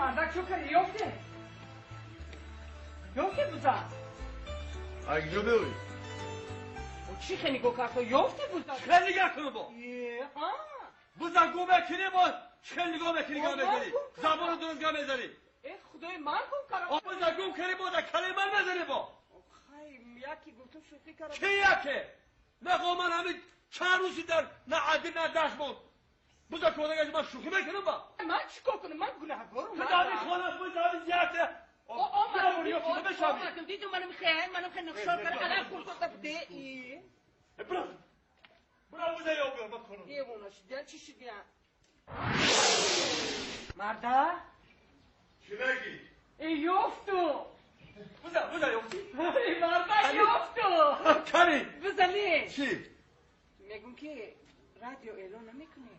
Мардак чо карди? Ёфте? Ёфте буза? Ай куҷо меоӣ? Чӣ хе нигоҳ кард? Ёфте буза? Чӣ хел нигоҳ кунам бо? Ҳа? Буза гум мекунӣ бо? Чӣ хел нигоҳ мекунӣ, гап мезанӣ? Забону дуруст гап мезанӣ? Э, худои ман гум кардам. Буза гум кунӣ бо, дар калаи ман мезанӣ бо? Хай, яке гуфтум шӯхӣ кардам. Чӣ яке? Нақо ман ҳамин чанд рӯзи дар на адил на дашт монд. Буза кодагаш ман шӯхӣ мекунам ба? Ман чӣ кор кунам? Ман гунаҳкорам. Ту дар ин хона буза ҳамин зиёрате. Омадам, дидум манам хе, манам хе нақшор кардам, алан хурсота буде. Бира. Бира буза ё биёр ман конам. Девона шудия, чӣ шудия? Марда? Чӣ мегӣ? Э, ёфту. Буза, буза ёфтӣ? Э, марда ёфту. Кани? Буза не. Чӣ? Мегум ки радио эълон намекунӣ?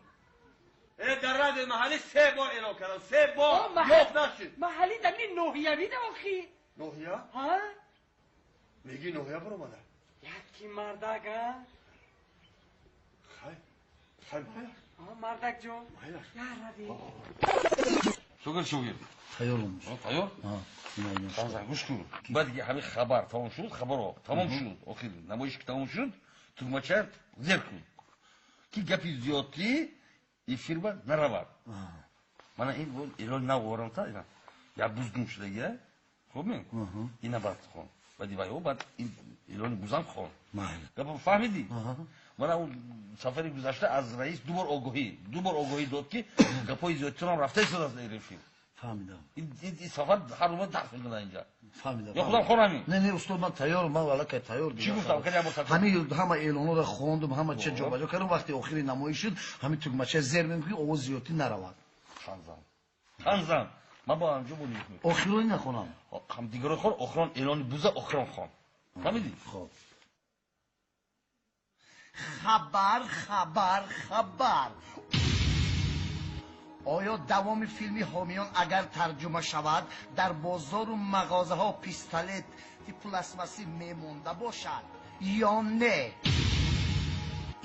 Э, дар радиои маҳаллӣ се бор эълон кардам, се бор ёфт нашуд. Маҳаллӣ дар ни ноҳиявӣ да охи. Ноҳия? Ҳа? Мегӣ ноҳия баромада? Яки мардак, а? Хай, хай майлаш. Мардак ҷон. Майлаш. Я рави. Шогир, шогир. Тайёрам. Тайёр? Ҳа. Гӯш кун. Баъд ки ҳамин хабар тамом шуд, хабарро тамом шуд, охир намоиш ки тамом шуд, тугмача зер кун. Ки гапи зиёдтӣ эфирба наравад. Мана ин эълон нав овардам та, ина. Я буз гум шудагия. Хуб ми? Ина баъд хон. Баъди вай, баъд ин эълони бузам хон. Гапа фаҳмидӣ? Мана он сафари гузашта аз раис ду бор огоҳӣ дод ки гапҳои зиёдтирам рафта истодааст дар эфир. Фаҳмидам. Ин сафар ҳар рӯз дарс мекунад инҷа. Фаҳмидам. Ё худам хонам ин? Не, не, устод, ман тайёрам, ман аллакай тайёр. Чӣ гуфтам? Кани як бор такрор. Ҳамин ҳама эълонҳоро хондум, ҳама чиз ҷобаҷо кардам, вақти охири намоиш шуд, ҳамин тугмача зер мекунӣ, овоз зиёдтӣ наравад. Ханзан. Ханзан. Ман бо анҷо бо нигоҳ мекунам. Охирони нахонам. Ҳам дигаро хон, охирон эълони буза охирон хон. Фаҳмидӣ? Хоб. Хабар, хабар, хабар. Оё давоми филми ҳомиён агар тарҷума шавад, дар бозору мағозаҳо пистолети пластмассӣ мемонда бошад ё не?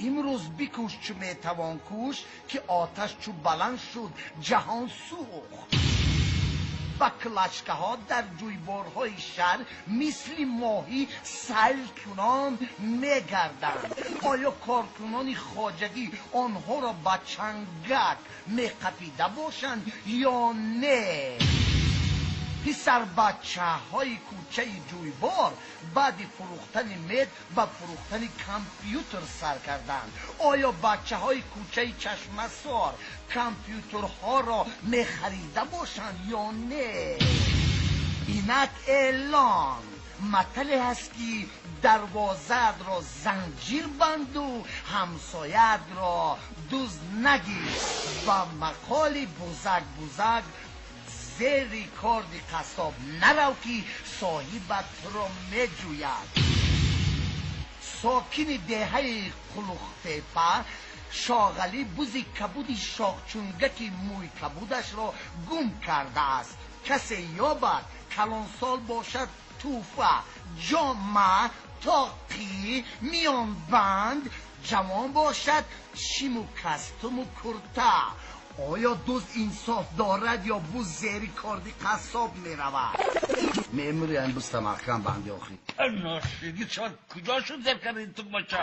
Имрӯз бикӯш чу метавон кӯш, ки оташ чу баланд шуд, ҷаҳон сӯхт. Баклачкаҳо дар ҷӯйборҳои шаҳр мисли моҳӣ сайл кунон мегарданд. Оё коркунони хоҷагӣ онҳоро ба чангак меқапида бошанд ё не? Писарбачаҳои кӯчаи ҷӯйбор баъди фурӯхтани мед ба фурӯхтани компютер сар карданд. Оё бачаҳои кӯчаи Чашмасор компютерҳоро мехарида бошанд ё не? Инак эълон. Матале ҳаст ки дарвозаатро занҷир банду ҳамсояатро дузд нагир. Ба мақоли бузак бузак зери корди қассоб нарав ки соҳибатро меҷӯяд. Сокини деҳаи Қулуқтепа Шоғалӣ бузи кабуди шоҳчунгаки мӯй кабудашро гум кардааст. Касе ёбад, калонсол бошад, тӯҳфа, ҷома, тоқӣ, миёнбанд, ҷавон бошад, шиму кастуму курта. Оё дузд инсоф дорад ё буз зери корди қассоб меравад? Мемури ин буз самарқанд банди охир. Ношиди чор куҷо шуд зер карди ин тугмача?